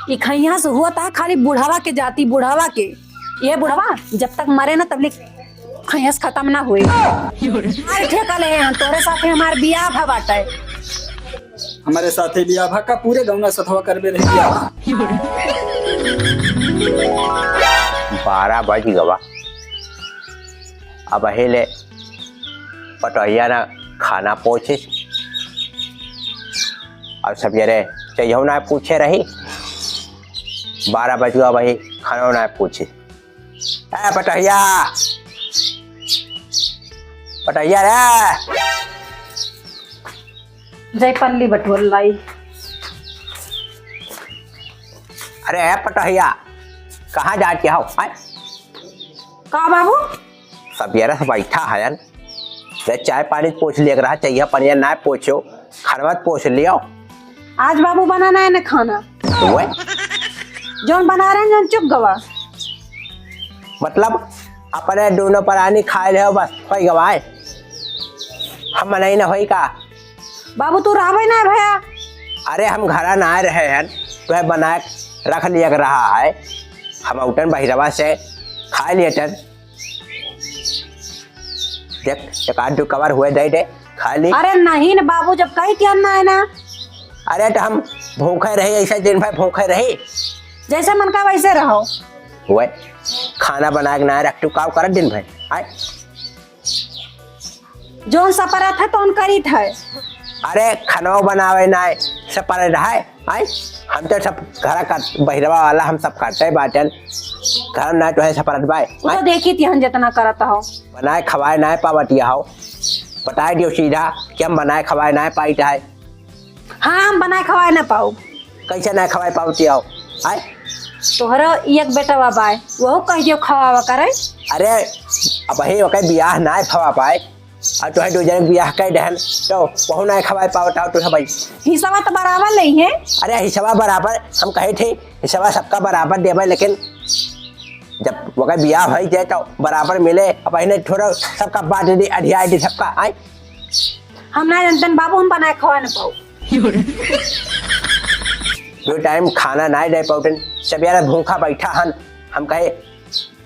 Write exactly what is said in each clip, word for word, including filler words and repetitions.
ई खइया से हुआ था खाली बुढ़ावा के जाति, बुढ़ावा के। ये बुढ़ावा जब तक मरे ना, तब ले खइया से खत्म ना हुए। अरे ठेका ले हैं, तोरे साथे हमार बियाह भा बाटे। हमारे साथे बियाह भा का, पूरे गौना सथवा करबे रही बियाह। बारह बज गवा, अब अबहीं ले पटोहिया ना खाना पोछिस, और सब ये रे चाहिए ना पूछे रही। बारह बज गवा, अबहीं खाना ना पूछिस। ए पटोहिया, पटोहिया रे। जय पल्ली बटोर लाई। अरे ए पटोहिया, कहाँ जात हो? आय? का बाबू? सबेरे से बैठा हयन, ते चाय पानी पोछ लिया रहा, चाहिए पनिया ना पोछो, खरवत पोछ लियो। आज बाबू बनाना है ना खाना। ओए। जौन बना रहे हैं, जौन चुप गवा। मतलब, अपने दोनों परानी खाए ले हो, बस, होई गवाए। हम नहीं ना होई का? बाबू, तू रहबे ना भैया। अरे, हम घरा ना रहे हैं, तो है बना के रख लिया के रहा है, हम उठन बहिरवा से खाए लेटन। देख, एक आध दो कवर हुए दे दे, खा ली। अरे नहीं न बाबू, जब कही कि हम ना है ना। अरे तो हम भूखे रही, ऐसे दिन भर भूखे रही। जैसे मन का वैसे रहो। हुए, खाना बना के ना रख, तू काव करत दिन भर? आय? जौन सपरत है, तौन करीत है। अरे, खनवा बनावे ना है, सपरत है। आय, हम तो सब घर का बहिरवा वाला, हम सब करते बाटन। घर ना तो है सपरत बाय। वो तो आय? देखी थी हम जितना करत हो। बनाए खवाए ना पावत हो। बताए दियो सीधा कि हम बनाए खवाए ना पाइत है। हाँ, हम बनाए खवाए ना पाऊ। कैसे ना खवाए पावत हो? आय? तोहरा एक बेटवा बाय, वहू कह दियो खवावा करे। अरे, अबही ओके बियाह ना भवा पाए। और तोहे दो जन के बियाह कर दहन, तो वहू ना खवाए पावत हो तू सब। हिस्सा तो बराबर लेई है। अरे हिस्सा बराबर, हम कहे थे हिस्सा सबका बराबर देबे, लेकिन जब ओकर बियाह हो जाए तो बराबर मिले। अब इन्हें थोड़ा सबका बांट दे, अधिया दे सबका, आय? हम ना जानतन बाबू, हम बनाए खवाए ना पाऊ। दो टाइम खाना ना दे पाउतन, सबेरे भूखा बैठा हन, हम कहे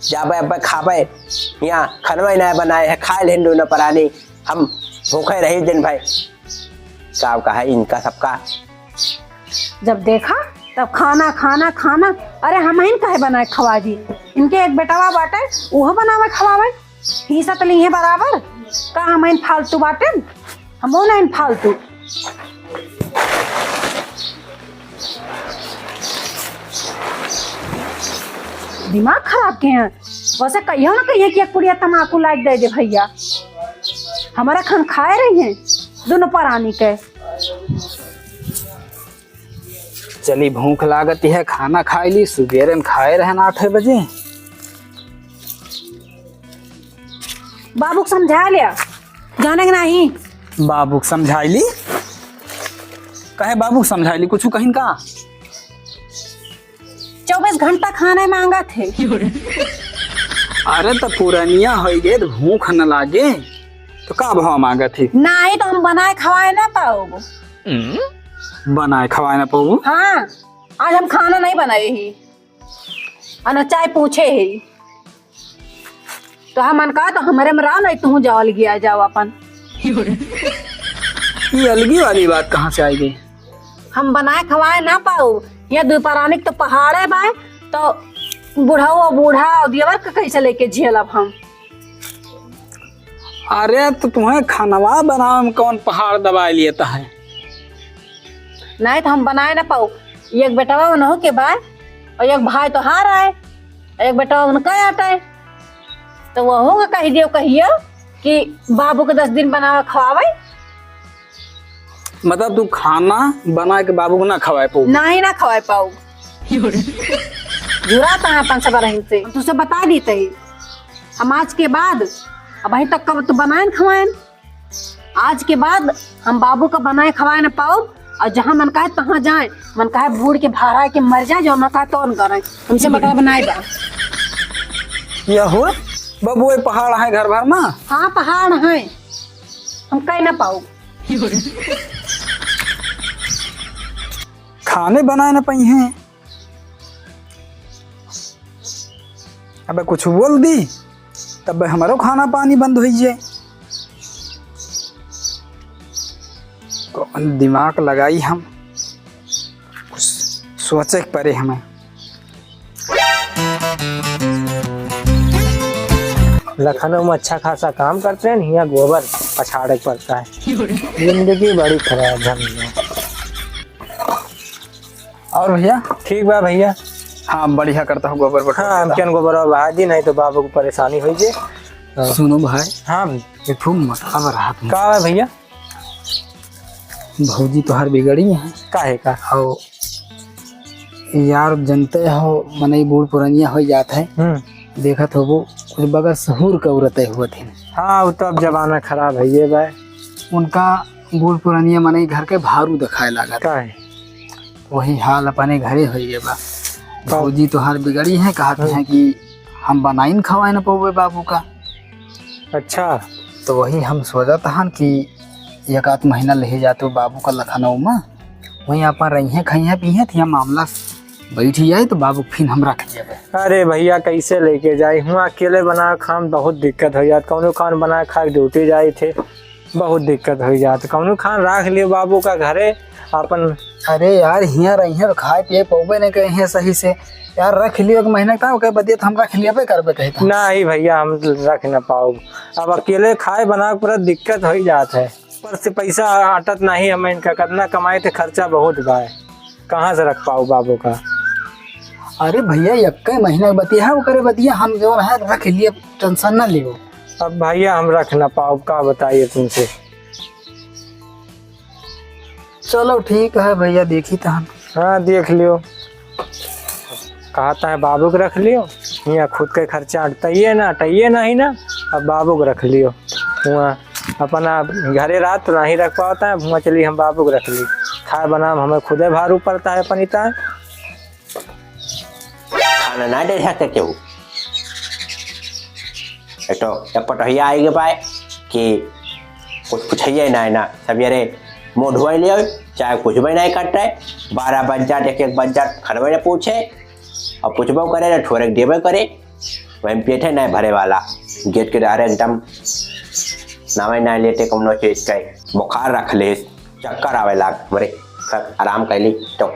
जाबे अब्बे खाबे, यहाँ खनवा ही ना बनाए है, खाए लेन दोनों परानी, हम भूखे रही दिन भर। का कहा इनका सबका। जब देखा तब खाना, खाना, खाना। अरे हम ही कहे बनाए खवा दी, इनके एक बेटवा बाटे, उहो बनावे खवावे, हिस्सा तो ली है बराबर। का हम ही फालतू बाटे, हमहू नहीं फालतू। दिमाग खराब के हैं। वैसे कहियो ना कहिए कि एक पुड़िया तमाकू लाइक दे दे भैया। हमारा खान खाए रही हैं दोनों परानी के। चली, भूख लागत है, खाना खाए ली। सुबेरे न खाए रहन आठ बजे। बाबू के समझा लिया, जाने के नहीं। बाबू के समझाई ली? कहे बाबू के समझाई ली? कुछ कहिन का? चउबीस घंटा खाना मांगत है। अरे तो पुरनिया होई गए तो भूख न लागे तो का भाव मांगत है? नहीं तो हम बनाए खवाए ना पाओ। बनाए खवाए ना पाओ? हाँ, आज हम खाना नहीं बनाए ही, और न चाय पूछे ही। तो हम मन कहा तो हमरे में रहा नहीं, तू जाओ अलगी आ जाओ अपन। ये अलगी वाली बात कहाँ से आई गई? हम बनाए खवाए ना पाऊ, ये दुपरानिक तो पहाड़े बाय, तो बुढ़ऊ और बूढ़ा और दियवर के कैसे लेके झेलब हम? अरे तो तुम्हें खानवा बनावे में कौन पहाड़ दबाए लिए है? नहीं तो हम बनाए ना पाऊ। एक बेटवा उनहु के बाय और एक भाई तोहार आए, एक बेटवा उनका आटे, तो वहू का कह दियो, कहियो कि बाबू के दस दिन बनावे खवावे। मतलब तू खाना बना के बाबू को ना खवाए पाऊ? नहीं ना खवाए पाऊ। जुड़ा तो है अपन सब रहीन से, हम तुझसे बता दी तही। हम आज के बाद अब अभी तक कब तू बनाए न खवाए। आज के बाद हम बाबू का बनाए खवाए न पाओ, और जहाँ मन कहे तहाँ जाए, मन कहे बूढ़ के भारा के मर जाए, जो मन कहे तो करे, हमसे मतलब नहीं बा। यह हो बबुए, पहाड़ है घर भर में। हाँ, पहाड़ है, हम कह ना पाओ। खाने बनाए न पाई हैं। अब कुछ बोल दी, तब हमरो खाना पानी बंद होइ जाए। कौन दिमाग लगाई हम, कुछ सोचे के परे हमें। लखनऊ में अच्छा खासा काम करते हैं, हियाँ गोबर पछाड़े के पड़ता है। जिंदगी बड़ी खराब है भैया। और भैया? ठीक बा भैया। हाँ, बढ़िया करता हूँ, गोबर बटोर हाँ, देता हम हूँ। केन गोबर बहा दी, नहीं तो बाबू को परेशानी होइ जे। हाँ। सुनो भाई। हाँ भाई। ये ठूम मत, अब रात में। का है भैया? भौजी तोहार बिगड़ी है। काहे का? और यार, जनते हो, मनई बूढ़ पुरनिया होइ जात है। हम्म। देखत होबो, कुछ बगैर सहूर के औरतें हुवत हैं। हाँ, वो तो अब जमाना खराब है ये बा। उनका बूढ़ पुरनिया मनई घर के भारू देखाए लागत। काहे? वही हाल अपने घरे होइ गए बा। का? भौजी तोहार बिगड़ी है, कहत हम्म। हैं कि हम बनाइन खवाए न पउबे बाबू का। अच्छा। तो वही हम सोचत हन कि एक आध महीना लेहे जाते बाबू का लखनऊ में, वहीं अपन रहिए, खाइए, पीहे, तो यह मामला बैठ जाए, तो बाबू फिर हम रख लेबे। अरे भैया, कैसे लेके जाई? हुआँ अकेले बना खाम बहुत दिक्कत होइ जात। कौनो खान बना खा के ड्यूटी जाई थे, बहुत दिक्कत होइ जात। कौनो खान रख लियो बाबू का घरे अपन। अरे यार, हियाँ रहिए तो खाए पिए पउबे नहीं कहे सही से। यार, रख लियो एक महीना का, ओके बदिया तो हम रख लेबे करबे कहे था। नहीं भैया, हम रख ना पाउब। अब अकेले खाए बना के पूरा दिक्कत होइ जात है। ऊपर से पैसा अटत नहीं हमें इनका, कितना कमाए थे, खर्चा बहुत बा, कहाँ से रख पाउब बाबू का? अरे भैया, एक्के महीना के बतिया है, ओकरे बदिया हम जौन है रख लिए, टेंशन ना लियो। अब भैया हम रख ना पाउब, का बताइए तुमसे। चलो ठीक है भैया, देखी तहन। हाँ, देख लियो। कहत है बाबू के रख लियो, हियाँ खुद के खर्चा अटतइए ना, अटइए नहीं ना, अब बाबू के रख लियो। हुआँ अपना घरे रहत तो नहीं रख पावत है, हुआँ चली हम बाबू के रख ली। खाए बनाए में हमें खुदे भारू पड़ता है अपन इता। खाना ना दे सकते केहू। एक तो एक पटोहिया आइ गए पाए कि कुछ पूछइए ना, ना, सवेरे मुँह धोए लियो, चाहे कुछ भी नहीं करते, बारह बज जात, एक, एक बज जात, खनवे न पूछे, और पूछबो करे ना, ठोरे के देबे करे, वहीं पेटे नहीं भरे वाला, गेट के डरे एकदम नामे नहीं लेते कौनो चीज के, बुखार रख ले, चक्कर आवे लाग, मरे, सब आराम कर ली, तो।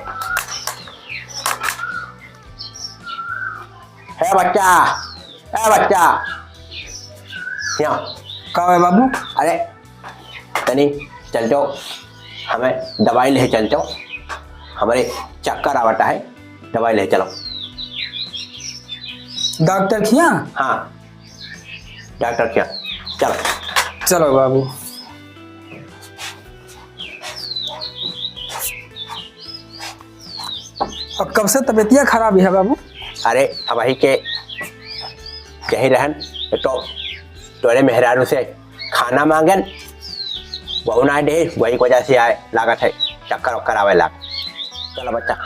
हे बच्चा, ए बच्चा, यहाँ। का है बाबू? अरे, तनी चल जाओ, हमें दवाई ले चल जाओ, हमारे चक्कर आवता है, दवाई ले चलो। डॉक्टर खिया? हाँ, डॉक्टर खिया, चलो। चलो बाबू। अब कब से तबीयतिया खराब है बाबू? अरे, अब वही के यही रहन, तो तोरे मेहरारू से खाना मांगन, वहू ना दे, वही वजह से आए लागत है, चक्कर वक्कर आवे लाग। चलो बच्चा,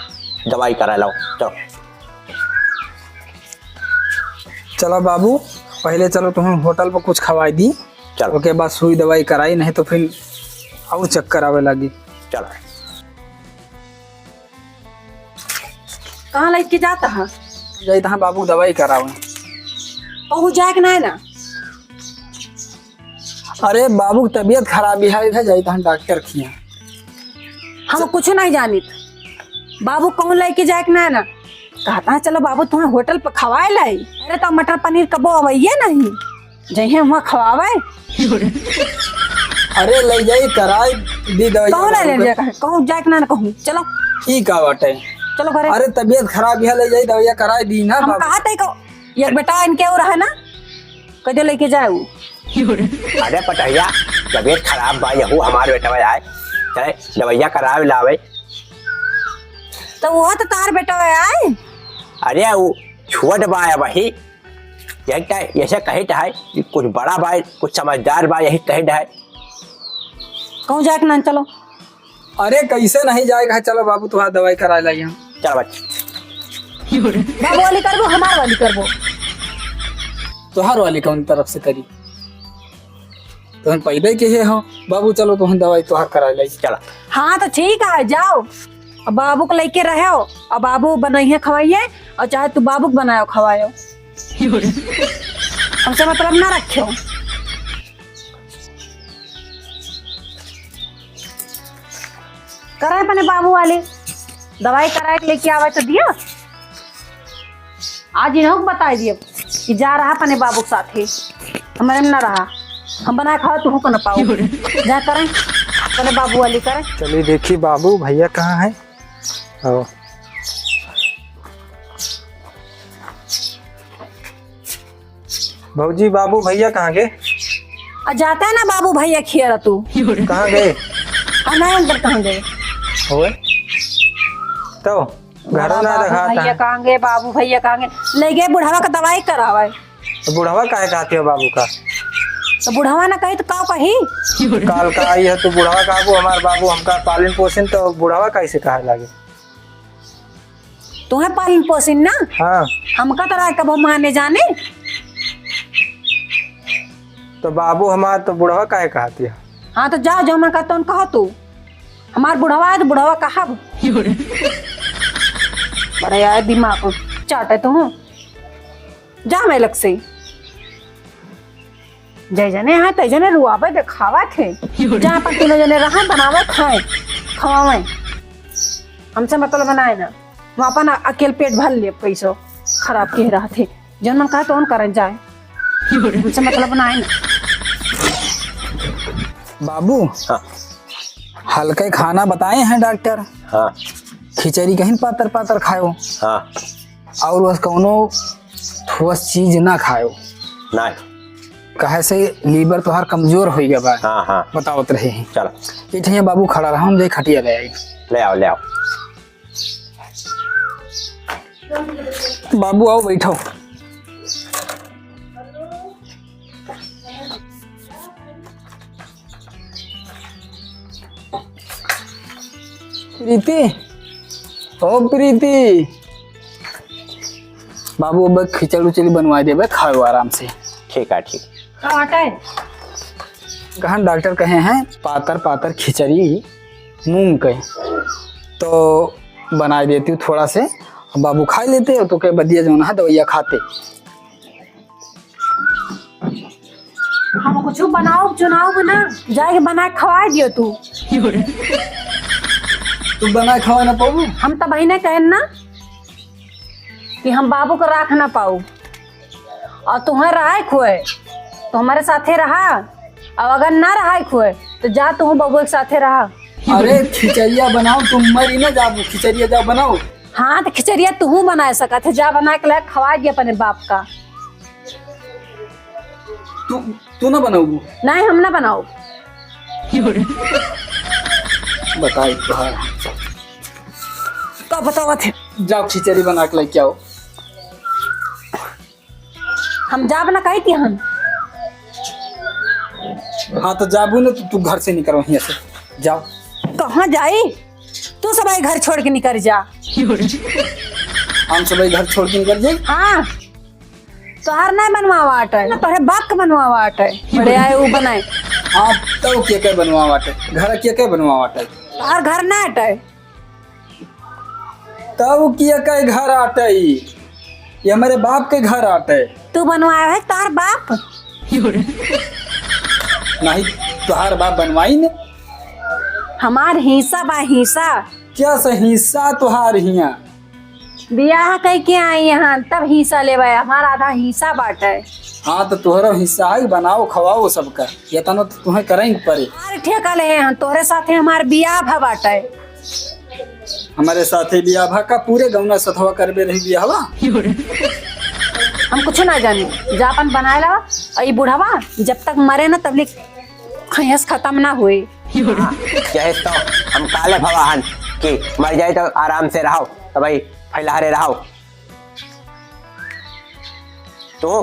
दवाई करा लाओ, चलो। चलो बाबू, पहले चलो तुम्हें होटल पर कुछ खवाई दी, चलो। ओके बाद सुई दवाई कराई, नहीं तो फिर और चक्कर आवे लागी। चलो। कहाँ लेके जाता है? जाई तहाँ बाबू दवाई करावे। कहूँ जाए के नहीं ना? अरे बाबू की तबीयत खराब है, इधर जाई तहाँ डॉक्टर खिया। हम कुछ नहीं जानित। बाबू कहूँ लेके जाए के नहीं ना? कहता है चलो बाबू तुम्हें होटल पर खवाए लाई। अरे तो मटर पनीर कबो अवैये नहीं। जइहे हुआँ खवावे। अरे, ले जाई, कराई दी दवाई। कहूँ ना ले जाए, कहूँ जाए के ना, ना कहूँ। चलो। ई का बाटे? चलो घरे। अरे, तबीयत खराब है, ले जाई, दवाइया कराई दी ना हम बाबू। कहा तई को, ये बेटा इनके और है ना, कदे लेके जाए उ। अरे पटहिया, तबीयत खराब बा, यहू हमार बेटा आए, चले दवाइया करावे लावे। तो वो तो तार बेटा आए। अरे, वो छोट बा वही, यही त, ऐसे कहित है कि कुछ बड़ा बा, कुछ समझदार बा, यही कहित है। कहूँ जाए के ना, चलो। अरे, कैसे नहीं जाए के है? चलो बाबू, तुम्हारा दवाई करा लाई हम। चलो बच्चे। बाबू वाली करबो, हमार वाली करबो। तोहार वाली कौन तरफ से करी? तुहन पैदा ही किहे हो। बाबू, चलो तुहन दवाई तोहार करा लाई। चलो। हाँ, तो ठीक है, जाओ। अब बाबू को लेके रहो, अब बाबू बनाइए खवाइए, और चाहे तू बाबू को बनायो खवायो। हमसे मतलब ना रखियो। करे अपने बाबू वाली, दवाई कराए के लेके आवे तो दिया। आज इन्हों को बताई दिया कि जा रहा अपने बाबू के साथ ही, हमारे में ना रहा, हम बनाए खाओ तुहू को ना पाओ। जा करें अपने बाबू वाली करें। चलिए देखी बाबू भैया कहाँ है। आओ। भौजी, बाबू भैया कहाँ गए? आ, जाता है ना बाबू भैया खियारा तू। कहाँ गए? आ, नहीं अंदर कहाँ गए? होए? तो घरों ना बाबू रखा भैया था। कहाँ गए? बाबू भैया कहाँ गए? ले गए बुढ़ावा का दवाई करावे। तो बुढ़ावा काहे कहती हो बाबू का? तो बुढ़ावा ना कही तो का कही? काल का आई है तो बुढ़ावा कहबू, हमार बाबू हमका पालन पोषण, तो बुढ़ावा कैसे कहे लागे? तुम्हें पालन पोषण ना? हाँ। हमका तो राय कबो माने जाने। तो बाबू हमार तो बुढ़वा काहे कहती है? हाँ तो जाओ, जो मन करता उन कहो तू। हमार बुढ़वा है तो बुढ़वा कहब। बड़े आए दिमाग चाटे तू। जा मैं लग से। जय जने हाँ, तय जने रुआबे देखावा थे। जहाँ पर तीनों जने रहा, बनावे, खाए, खवावे। हमसे मतलब बनाए ना। हम अपन अकेल पेट भर ले, पैसो खराब के रहा थे। जौन मन कहा, तौन करन जाए। हमसे मतलब बनाए ना। बाबू, हाँ। हल्का खाना बताए हैं डॉक्टर। हाँ। खिचड़ी कहीं पातर पातर खायो। हाँ। और बस कौनो ठोस चीज ना खायो। ना। काहे से लीवर तोहार कमजोर हो गया बा। हाँ, हाँ। बतावत रहे हैं। चलो। ये ठैया बाबू खड़ा रहा, हम जाए खटिया ले आई। ले आओ, ले आओ। बाबू आओ, बैठो। प्रीति, ओ प्रीति, बाबू अब खिचड़ी उचड़ी बनवा देबे, खाओ आराम से। ठीक है, ठीक। का बाटे? कहाँ डॉक्टर कहे हैं पातर पातर खिचड़ी मूंग के, तो बनाए देती हूँ थोड़ा से, बाबू खाए लेते हो तो कहे बदिया जौन है दवाइया खाते। हम कुछ बनाओ चुनाव में ना, जाके बनाए खवाए दियो तू। तू बनाए खवाए ना पाबू? हम तब ही नहीं कहेन ना कि हम बाबू को राख ना पाऊ, और तुम्हें रहाए खुए तो हमारे साथे रहा, और अगर ना रहाए खुए तो जा तू बबुआ के साथे रहा। अरे खिचड़िया बनाओ, तुम मरी ना जाबू, खिचड़िया जाओ बनाओ। हाँ तो खिचड़िया तू बनाए सकत है, जा बनाए के लायक खवाए दिया अपने बाप का। तू, तू ना बनाऊ? नहीं, हम ना बनाओ। बताई तो है। का बतावा थे? जाओ खिचड़ी बना के लेके आओ। हम जाब ना कही थी हम। हाँ तो जाबू ना, तू, तू घर से निकल वहीं से। जाओ। कहाँ जाई? तू सबही घर छोड़ के निकल जा। हम सबही घर छोड़ के निकल जाई? हाँ। तोहार नाय बनवावा आटे, ना तोहरे बाप के बनवावा आटे। बड़े आए ऊ बनाए। हाँ, तब के के बनवावा आटे? घर के के बनवावा आटे? तोहार घर ना आटे। तब के के घर आटे? ये हमारे बाप के घर आटे। तू बनवाए है तोहार बाप? नहीं, तोहार बाप बनवाई ने। हमार हिस्सा बा, हिस्सा। क्या से हिस्सा तोहार हिया? बियाह कइके आई यहाँ, तब हिस्सा लेबे, हमार आधा हिस्सा बाटे। हाँ, तो तोहरा हिस्सा है, बनाओ, खवाओ सबका, ये तनो तो तुम्हें करें पड़े। हमार ठेका ले हैं, तोहरे साथे हमार बियाह भा बाटे। हमारे साथे बियाह भा का? पूरे गौना सथवा करबे रही बियाहवा। हम कुछ ना जानी, जा अपन बनाए ला, और ई बुढ़वा जब तक मरे ना तब ले खैस खत्म ना हुए। हाँ, यही तो हम काले भवा हन कि मर जाए तो आराम से रहो, तो भाई फैलहरे रहो। तो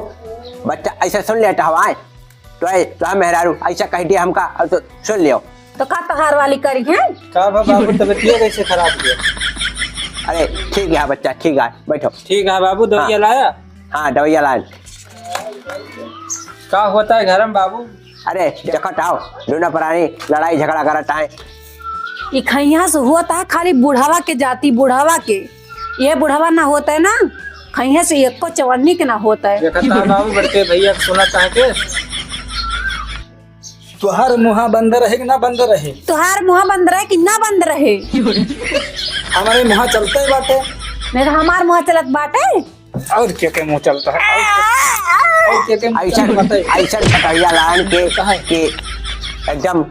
बच्चा ऐसे सुन लेता हवा है, तो ऐ, तो हम मेहरारू ऐसा कह दिया हमका, और तो सुन लियो। तो का तोहार वाली करी है? का भा बाबू, तबीयतिया कैसे खराब है? अरे ठीक है बच्चा, ठीक है, बैठो। ठीक है बाबू, दवाइया हाँ। लाया? हाँ, दवाइया लाए। का होता है घर में बाबू? अरे देखत आओ, दोनों प्राणी लड़ाई झगड़ा करत है। ई खैया से होत है खाली बुढ़ावा के जाति, बुढ़ावा के। ये बुढ़ावा ना होत है ना, खइहे से एको चवन्नी के ना होत है। देखा था बाबू, बड़के भैया के सुनत है के? तुहार मुहा बंद रहे कि ना बंद रहे? तुहार मुहा बंद रहे कि ना बंद रहे? हमारे मुहा चलते ही बाटे। नहीं तो हमार मुहा चलत बाटे। और के के मुँह चलता है? और के, और के के मुँह ऐसन, चलता है? ऐसन पटरिया लान के, कहाँ है? के एकदम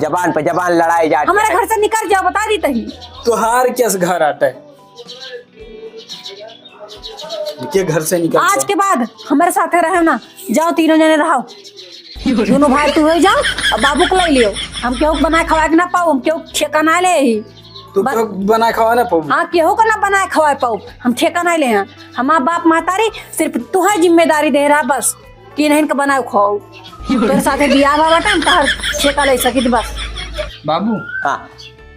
जबान पे जबान लड़ाई जात हमारे है। घर से निकल जाओ, बता दी तही। तुहार केस घर आटे? के घर से निकल आज जाओ। के बाद हमारे साथे रहे ना, जाओ तीनों जने रहो। दोनों भाई तू हो जाओ, अब बाबू को ले लियो। हम केहू के बनाए खवाए के ना पाओ, हम केहू ठेका ना ले ही। तू बस। केहू बनाए खवाए ना पाओ? हाँ, केहू का ना बनाए खवाए पाओ, हम ठेका ना ले हैं। हमार बाप महतारी सिर्फ तुहे जिम्मेदारी दे रहा बस, कि इन्हन के बनाए खाओ। तोरे साथे बियाह बा बाटे, हम तहर ठेका ले सकित बस। बाबू, हाँ।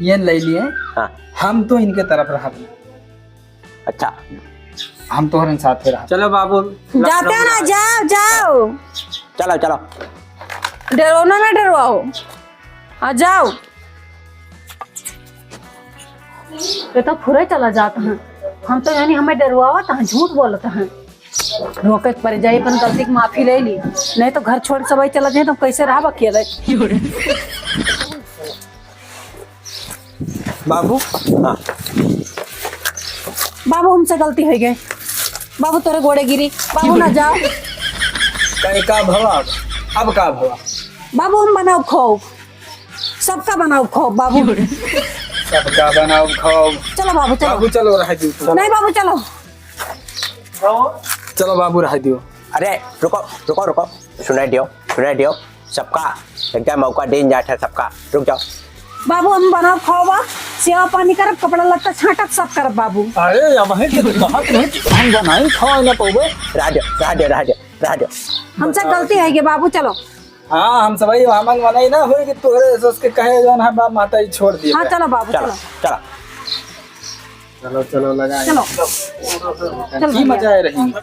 ये ले लिए। हाँ। हम तो इनके तरफ रहा। अच्छा। हम तोहरे साथे रहा। चलो बाबू। जाते हैं ना, जाओ, जाओ। चलो, चलो। डरो ना, ना डरवाओ। आ जाओ। ये तो फुरे चला जात हैं। हम तो यानी हमें डरवावत हैं, झूठ बोलत हैं। रोके के पड़ जाई, अपन गलती की माफी ले ली, नहीं तो घर छोड़ के सबई चला जाए तो कैसे रहब अकेले? बाबू, हाँ। बाबू, हमसे गलती होइ गए। बाबू, तोरे गोड़े गिरी। बाबू, ना जाओ। कहीं का भवा? अब का भवा? बाबू, हम बनाओ खाओ, सबका बनाओ खाओ बाबू। सबका बनाओ खाओ। चलो बाबू, चलो। बाबू, चलो, रह दियो तू। नहीं बाबू, चलो। चलो बाबू, रह दियो। अरे, रुको, रुको, रुको। सुनाई दियो, सुनाई दियो। सबका एकदम मौका देन जात है सबका। रुक जाओ। बाबू, हम बनाओ खाओ बा, सेवा पानी करब, कपड़ा लत्ता छांटब, सब करब बाबू। अरे, अब है कि कहत रहे कि हम बनाई खाओ ना पउबे। रह दियो, रह दियो, रह दियो, रह दियो। हमसे गलती होइ गई बाबू, चलो। हाँ, हम सबही हमन मनई ना होई कि तोहरे सोच के कहे जौन है बाप माता ही छोड़ दिए। हाँ, चलो बाबू, चलो, चलो। चलो। चलो, चलो, लगा चलो। चलो। की मजा आए रही।